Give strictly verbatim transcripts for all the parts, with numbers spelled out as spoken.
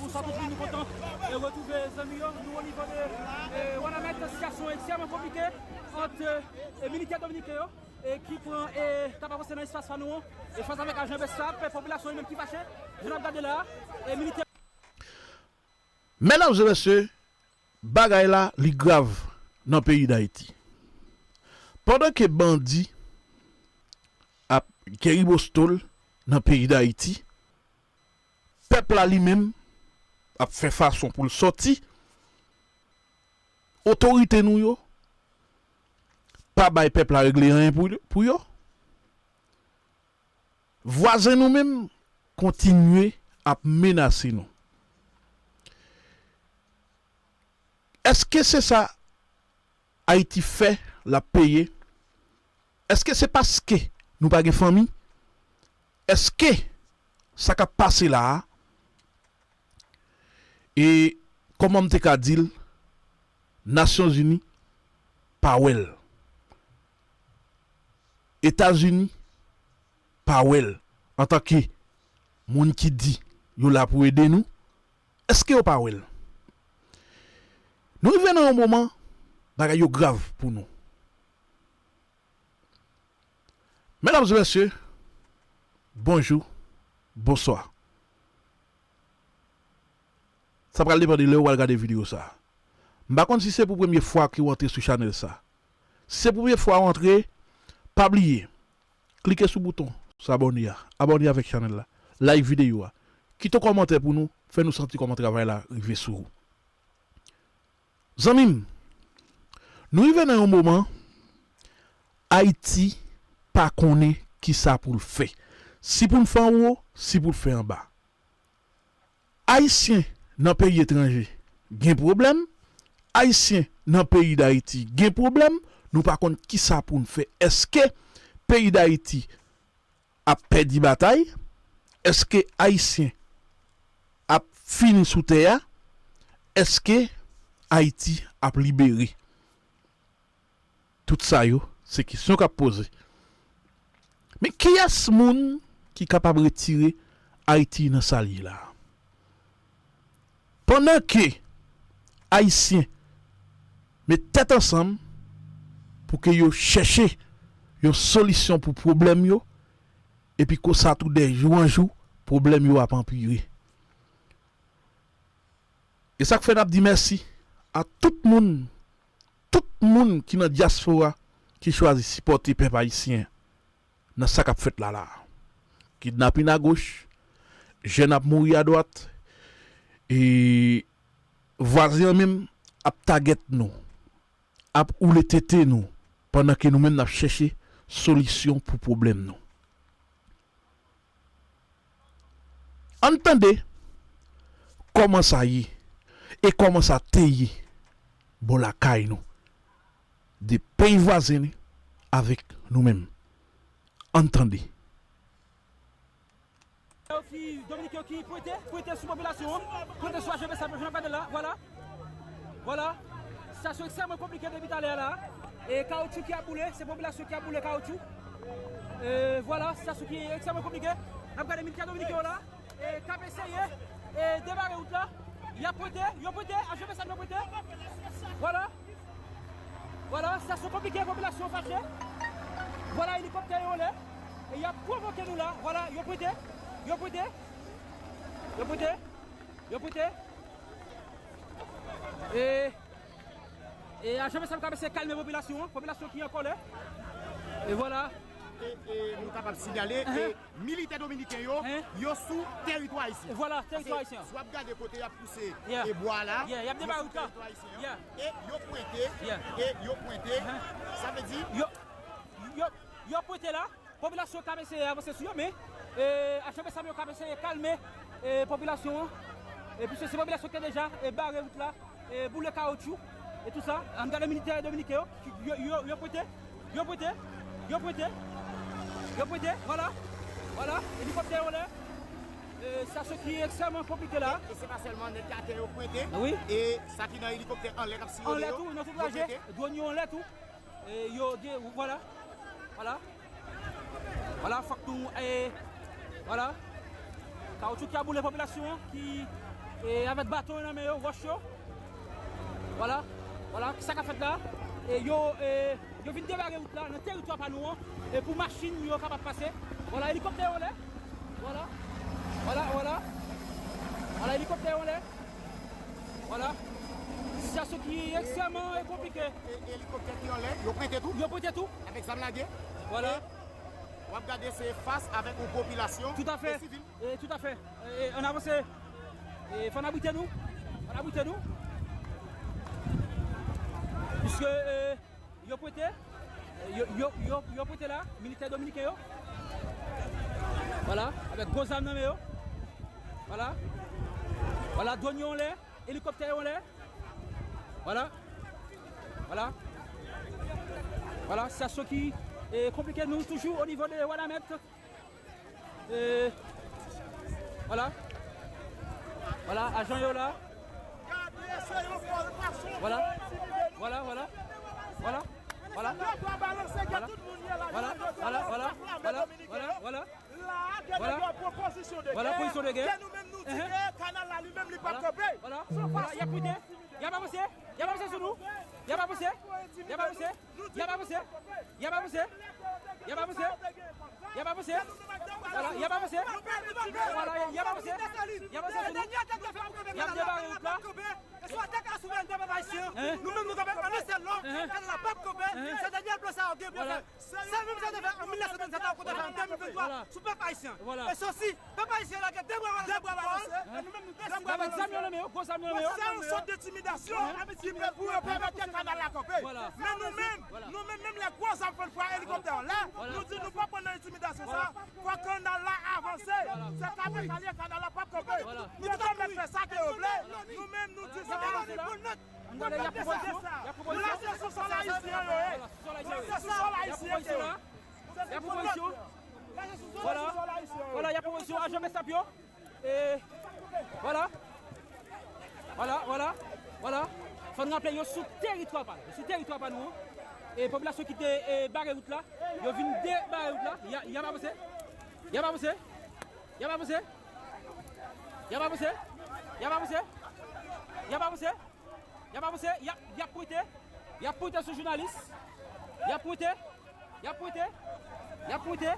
Bonswa tout moun, nou kontan e retwouve zanmi yo. Nou o nivo de e, Wanament, sitiyasyon ekstrèmman konplike ant e, militè dominiken yo e ki pran e k ap avanse nan espas pa nou an e fas avèk ajan Bessap, popilasyon li menm ki fache. Jan n ap gade la a, e militè Medam e mesye, bagay la li grav nan peyi Dayiti. Pandan ke bandi ap gè ribosto l nan peyi Dayiti, pèp la li menm ap fè fason pou l sòti. Otorite nou yo pa bay pèp la regle anyen pou, pou yo. Vwazen nou menm kontinye ap menase nou. Èske se sa Ayiti fè l ap peye? Èske se paske nou pa gen fanmi? Èske sa k ap pase la a, e kòman m te ka di l, Nasyonzini pa wè l? Etazini pa wè l antanke moun ki di yo la pou ede nou? Èske yo pa wè l? Nou rive nan yon moman, bagay yo grav pou nou. Medam e mesye, bonjou, bonswa. Sa pral depann de lè w al gade videyo sa a. M pa konn si se pou premye fwa ke w antre sou chanèl sa a. Si se premye fwa w antre, pa bliye, klike sou bouton sa abòne a, abòne avèk chanèl la, like videyo a, kite yon kòmantè pou nou, fè nou santi kòman travay la rive sou ou. Zanmi m, nou rive nan yon moman, Ayiti pa konnen kisa pou l fè. Si pou l fè anwo, si pou l fè anba. Ayisyen nan peyi etranje gen pwoblèm, Ayisyen nan peyi Dayiti gen pwoblèm, nou pa konn kisa pou n fè. Èske peyi Dayiti ap pèdi batay? Èske Ayisyen ap fini sou tè a? Èske Ayiti ap libere? Tout sa yo, se kesyon k ap poze. Men kiyès moun ki kapab retire Ayiti nan sa l ye la a? Pandan ke Ayisyen met tèt ansanm pou ke yo chèche yon solisyon pou pwoblèm yo, epi konsa tou de jou an jou, pwoblèm yo ap anpire. E sa k fè n ap di mèsi a tout moun, tout moun ki nan dyaspora ki chwazi sipòte pèp ayisyen nan sa k ap fèt la la a. Kidnapin agoch, jèn ap mouri adwat, e vwazen an menm ap tagèt nou, ap woule tete nou, pandan ke nou menm n ap chèche solisyon pou pwoblèm nou. Ann tande kòman sa ye e kòman sa te ye bò lakay nou, de peyi vwazen li avèk nou menm. Ann tande. Yo ki, Dominiken yo ki pwente, pwente sou popilasyon an, pwente sou ajan Bessap, jan n ap gade la, vwala. Vwala. Sitiyasyon ekstrèmman konplike depi talè a la. E kawotchou ki ap boule, se popilasyon ki ap boule kawotchou. E vwala, sitiyasyon ki ekstrèmman konplike. N ap gade militè dominiken yo la, e k ap eseye, e debare wout la. Y ap pwente, yo pwente, ajan Bessap yo pwente. Vwala. Vwala, sitiyasyon konplike, popilasyon fache. Vwala, elikoptè yo anlè. E y ap pwovoke nou la. Vwala, yo pwente. Yo pwente. Yo pwente. Yo pwente. E, e ajan Bessap k ap eseye kalme popilasyon an. Popilasyon ki an kòlè. E vwala. E, e nou kapab sinyale, e militè dominiken yo, yo sou teritwa ayisyen. E vwala, teritwa ayisyen. Si w ap gade kote y ap pouse e bwa la, yo sou teritwa ayisyen. E yo pwente, e yo pwente, sa vle di yo, yo, yo pwente la, popilasyon k ap eseye avanse sou yo, men e ajan Bessap yo k ap eseye kalme e popilasyon an. E piske se popilasyon ki te deja e bare wout la, e boule kawotchou, e tou sa. Ann gade militè dominiken yo, yo, yo, yo pwente, yo pwente, yo pwente, yo pwente, vwala, vwala, elikoptè yo anlè. E sitiyasyon ki ekstrèmman konplike la. E, e se pa sèlman nèg ki atè yo pwente. Wi. E sa ki nan elikoptè anlè k ap siyone yo, yo pwente. Anlè tou, nan tout raje, dwòn yo anlè tou. E yo de, vwala. Vwala. Vwala, fòk nou, e, vwala. Kawotchou ki ap boule popilasyon an, ki E avèk baton yo nan men yo, wòch yo. Vwala, vwala, sa k ap fèt la. E yo, e, yo vin debare wout la nan teritwa pa nou an. E pou machin yo kapab pase. Vwala, elikoptè yo anlè. Vwala, vwala, vwala. Vwala, elikoptè yo anlè. Vwala. Sitiyasyon ki ekstrèmman konplike. E, e, elikoptè ki anlè, yo prete tou? Yo prete tou. Avèk zam lagè. Vwala. E w ap gade se fas avèk yon popilasyon de sivil. Tout à fait. E, tout à fait. E, ann avanse. E, fò n abrite nou. Fò n abrite nou. Piske, e, yo prete, e, yo, yo, yo, yo prete la, militè dominiken yo. Vwala, avèk gwo zam nan men yo. Vwala. Vwala, dwòn yo anlè, elikoptè yo anlè. Vwala. Vwala. Vwala, sitiyasyon ki, e, konplike nou toujou o nivo de Wanament. E, vwala. Vwala, ajan yo la. Vwala. Vwala, vwala. Vwala. Vwala. Vwala. Vwala, vwala, vwala, vwala, vwala, vwala, vwala. Vwala, vwala, pozisyon de gè. Ke nou menm nou di ke kanal la li menm li p ap kanpe. Vwala, vwala, y ap prete. Y ap avanse. Y ap avanse sou nou. Y ap avanse. Y ap avanse. Y ap avanse. Y ap avanse. Y ap avanse. Y ap avanse. Vwala, y ap avanse. Vwala, y ap avanse. Y ap avanse sou nou. Y ap debare wout la. E sou atak a souverènte pèp ayisyen an, nou menm nou kanpe an yon sèl non, kanal la p ap kanpe, se dènye plan sa yo gen pou yo fè. Sa menm sa te fè an mil nèf san trannsenk la, ou konn fè an de mil venntwa sou pèp ayisyen an. E se osi, pèp ayisyen an lage de bra balanse pou kò l, e nou menm nou deside. Avèk zam yo nan men yo, gwo zam yo nan men yo. Se yon sòt entimidasyon ki fè pou yo pèmèt ke kanal la kanpe. Men nou menm, nou menm, menm lè gwo zam fè l fwa elikoptè yo la, nou di nou p ap pran nan entimidasyon sa. Fò kanal la avanse. Se kapital ye, kanal la p ap kanpe. Nou tout ap mèt fè sa ke yo vle. Nou menm nou di sa. Ann gade, y ap pran pozisyon. Y ap pran pozisyon. La se sou sòl ayisyen yo ye. Se sou sòl ayisyen ke yo ye. Y ap pran pozisyon. Vwala. Vwala, y ap pran pozisyon. Ajan BSAP yo. E, vwala. Vwala, vwala, vwala. Fò n raple yo sou teritwa pa nou. Sou teritwa pa nou an. E popilasyon ki te, e, bare wout la, yo vin debare wout la. Y a, y ap avanse. Y ap avanse. Y ap avanse. Y ap avanse. Y ap avanse. Y ap avanse. Y ap avanse. Y ap, y ap pote. Y ap pote sou jounalis. Y ap pote. Y ap pote. Y ap pote.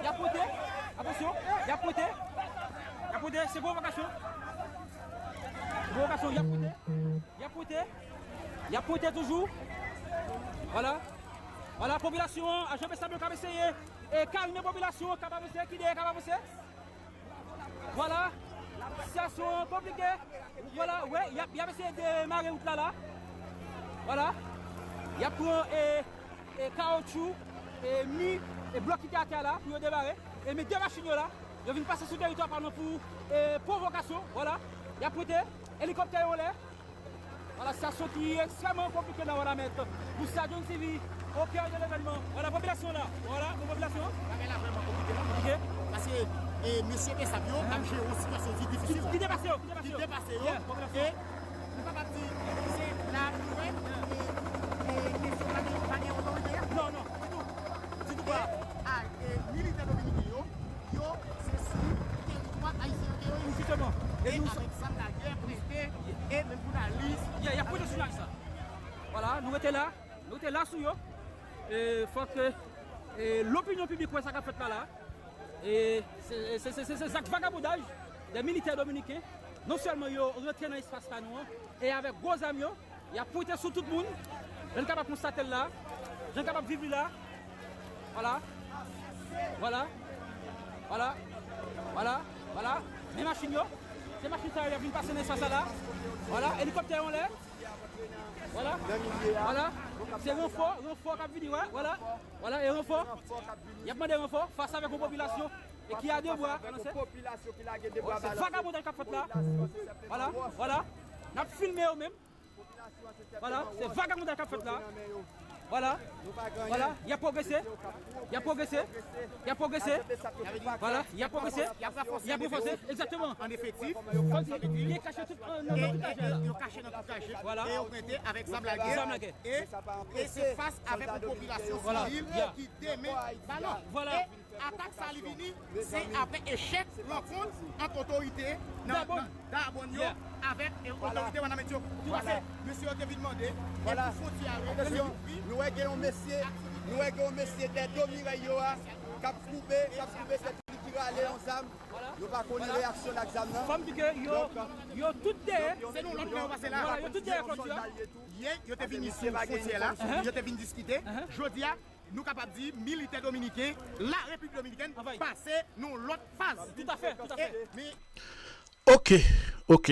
Y ap pote. Atansyon. Y ap pote. Y ap pote. Se pwovokasyon. Pwovokasyon. Y ap pote. Y ap pote. Y ap pote toujou. Vwala. Vwala, popilasyon an, ajan BSAP yo k ap eseye, e, kalme popilasyon an, k ap avanse, ki dèyè k ap avanse. Vwala. Sitiyasyon an konplike. Vwala, wè, y ap, y ap eseye demare wout la, la. Vwala. Y ap pran, e, e, kawotchou, e, mi, e, blòk ki te atè a la, pou yo demare. E, men de machin yo la, yo vin pase sou teritwa pa nou pou, e, pwovokasyon. Vwala. Y ap pote elikoptè yo anlè. Vwala, sitiyasyon ki ekstrèmman konplike nan Wanament. Pou Stadium T V, au cœur de l'événement. Vwala, popilasyon la. Vwala, pou popilasyon. Bagay la vrèman konplike la. Ok. Paske, e, mesye BSAP yo, k ap jere yon sitiyasyon ki difisil. Ki, ki depase yo, ki depase yo. Yeah, popilasyon. E, nou kapab di, se la nou wè, e, e, mesye pa gen, pa gen otorite a. Non, non, ditou. Ditou pa. E, a, e, militè dominiken yo, yo, se sou teritwa ayisyen an ke yo ye. Jisteman. E avèk zam lagè, prete, e menm jounalis. Y a, y ap prete jounalis la. Vwala, nou rete la. Nou rete la sou yo. E fòk, e, lopinyon piblik wè sa k ap fèt la, la. E se, se, se, se, se zak vagabondaj de militè dominiken. Non sèlman yo rantre nan espas pa nou an, e avèk gwo zam yo, y ap pote sou tout moun. Jan n kapab konstate l la, jan n kapab viv li la. Vwala. Vwala. Vwala. Vwala. Vwala. Men machin yo. Se machin sa yo, y ap vin pase nan espas la la. Vwala. Elikoptè yo anlè. Vwala. Vwala. Se ranfò, ranfò k ap vini, wè. Vwala. Vwala, e ranfò. Y ap mande ranfò fas avèk yon popilasyon e ki a de bra balanse. Se vagabondaj k ap fèt la. Vwala. Vwala. N ap filme yo menm. Vwala, se vagabondaj k ap fèt la. Vwala. Vwala, y ap pwogrese. Y ap pwogrese. Y ap pwogrese. Vwala, y ap pwogrese. Y ap ranfòse. Y ap ranfòse, egzakteman. An efektif. Kòmsi yo kache tout, nan, nan tout kajè la. Yo kache nan tout kajè. Vwala. E yo prete avèk zam lagè. Zam lagè. E, e se fas avèk yon popilasyon sivil ki demen balon. Vwala. E Atak sa li vini, se apre echèk rankont ant otorite nan Dayabonn yo avèk otorite Wanament yo. Ki pase, mesye yo te vin mande pou fwontyè a rete ouvri. Nou wè gen yon mesye, nou wè gen yon mesye dèyè do mirèy yo a, k ap koube, k ap koube, se li ki rale yon zam. Nou pa konnen reyaksyon l ak zam nan. Fò m di ke yo, yo tout dèyè. Se nan lòt lè yo pase la. Yo tout dèyè fwontyè a. Yè, yo te vin isi fwontyè la, yo te vin diskite. Jodi a, nou kapab di militè dominiken, la Repiblik Dominikèn pase nan lòt faz. Toutafè, toutafè. Men, ok, ok.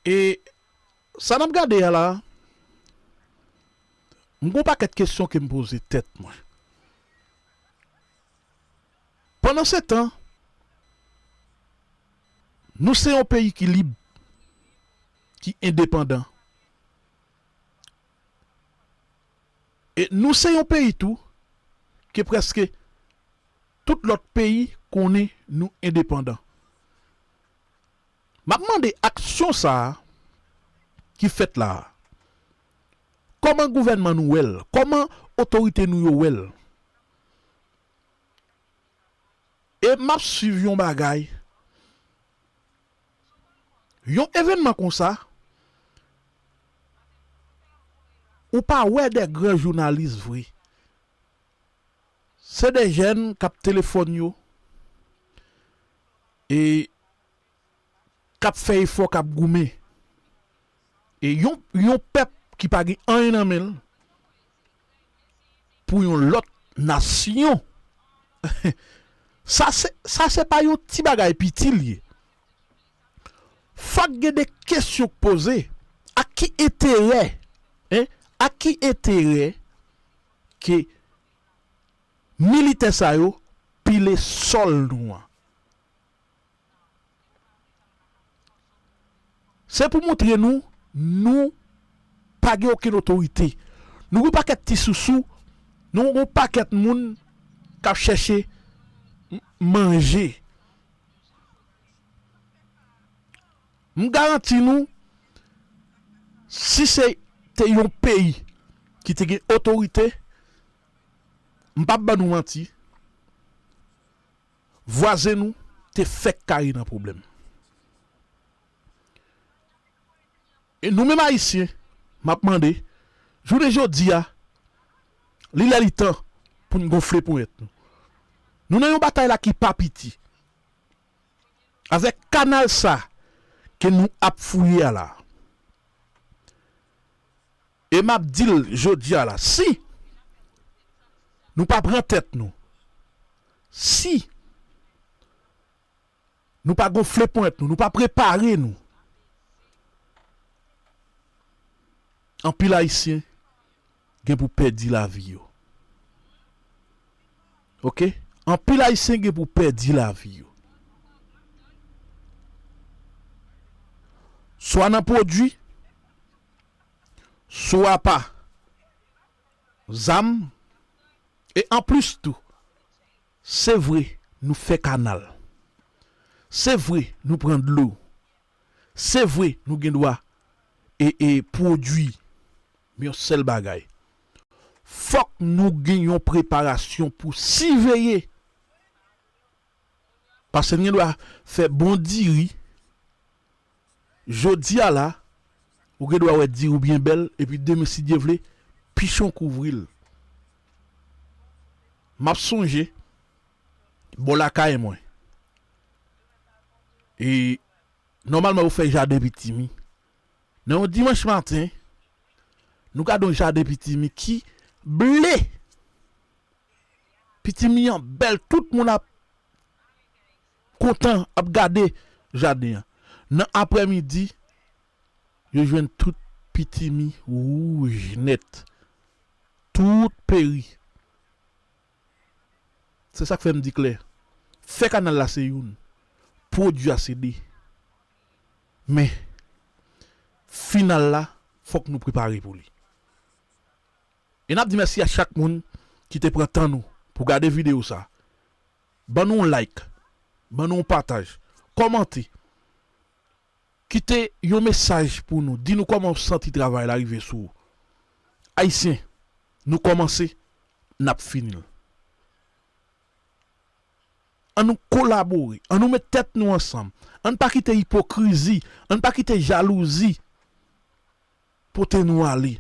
E sa n ap gade a la, m gon pakèt kesyon ke m poze tèt mwen. Pandan se tan, nou se yon peyi ki lib, ki endepandan. E nou se yon peyi tou ke prèske tout lòt peyi konnen nou endepandan. M ap mande aksyon sa a ki fèt la a, kòman gouvènman nou wè l? Kòman otorite nou yo wè l? E m ap swiv yon bagay, yon evènman konsa, ou pa wè de gran jounalis vre. Se de jèn k ap telefòn yo e k ap fè efò, k ap goumen. E yon, yon pèp ki pa gen anyen nan men l pou yon lòt nasyon, sa se, sa se pa yon ti bagay piti l ye. Fòk gen de kesyon k poze. Ak ki enterè, en? Ak ki enterè ke militè sa yo pile sòl nou an? Se pou montre nou, nou pa gen okenn otorite. Nou gen pakèt ti sousou, nou gen pakèt moun k ap chèche m-, manje. M garanti nou, si se te yon peyi ki te gen otorite, m p ap ban nou manti, vwazen nou te fèk kare nan pwoblèm. E nou menm Ayisyen, m ap mande, jounen jodi a, li lè li tan pou n gonfle ponyèt nou. Nou nan yon batay la ki pa piti. Avèk kanal sa ke nou ap fouye a la. E m ap di l jodi a la, si nou pa pran tèt nou, si nou pa gonfle ponyèt nou, nou pa prepare nou, anpil Ayisyen gen pou pèdi lavi yo. Ok? Anpil Ayisyen gen pou pèdi lavi yo. Swa nan pwodui, swa pa zam, e anplis tou, se vre, nou fè kanal. Se vre, nou pran dlo. Se vre, nou gen dwa e, e pwodui. Men yon sèl bagay, fòk nou gen yon preparasyon pou siveye. Paske n gen dwa fè bon diri. Jodi a la, ou gen dwa wè diri w byen bèl, epi demen, si Dye vle, pichon kouvri l. M ap sonje, bò lakay mwen. E nòmalman, yo fè jaden pitimi. Nan yon dimanch maten, nou gade yon jaden pitimi ki ble. Pitimi an bèl, tout moun ap kontan, ap gade jaden an. Nan aprèmidi, yo jwenn tout pitimi wouj nèt. Tout peri. Se sa k fè m di klè, fè kanal la se youn, pwodui a se de. Men, final la, fòk nou prepare pou li. E n ap di mèsi a chak moun ki te pran tan nou pou gade videyo sa. Ban nou yon like, ban nou yon pataj, kòmante. Kite yon mesaj pou nou. Di nou kòman w santi travay la rive sou ou. Ayisyen, nou kòmanse, n ap fini l. An nou kolabore, an nou met tèt nou ansanm. An n pa kite ipokrizi, an n pa kite jalouzi pote nou ale.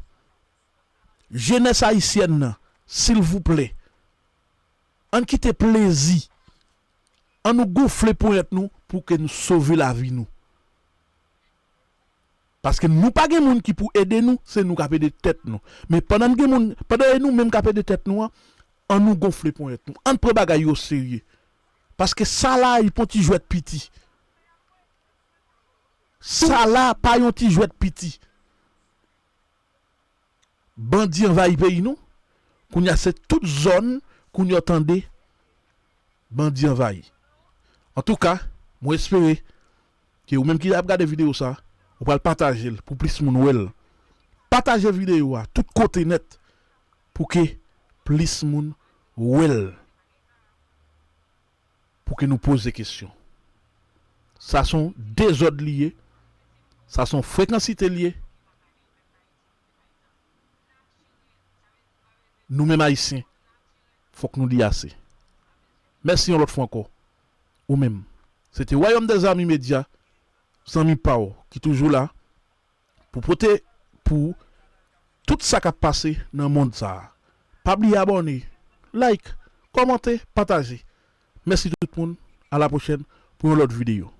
Jenès ayisyèn nan, silvouplè, an n kite plezi, an nou gonfle ponyèt nou pou ke nou sove lavi nou. Paske nou pa gen moun ki pou ede nou, se nou k ap ede tèt nou. Men pandan n gen moun, pandan e nou menm k ap ede tèt nou an, an nou gonfle ponyèt nou. An n pran bagay yo serye. Paske sa la, li pa yon ti jwèt piti. Sa la pa yon ti jwèt piti. Bandi anvayi peyi nou. Kounye a se tout zòn, kounye a w tande bandi anvayi. Antouka, mwen espere ke ou menm ki ap gade videyo sa, ou pral pataje l pou plis moun wè l. Pataje videyo a tout kote nèt pou ke plis moun wè l. Pou ke nou poze kesyon. Sa se yon dezòd li ye. Sa se yon frekansite li ye. Nou menm Ayisyen, fòk nou di ase. Mèsi yon lòt fwa ankò. Ou menm. Se te Wayòm dè Zanmi Medya, zanmi pa w, ki toujou la pou pote pou ou tout sa k ap pase nan mond sa a. Pa bliye abòne, like, kòmante, pataje. Mèsi tout moun. A la pwochèn pou yon lòt videyo.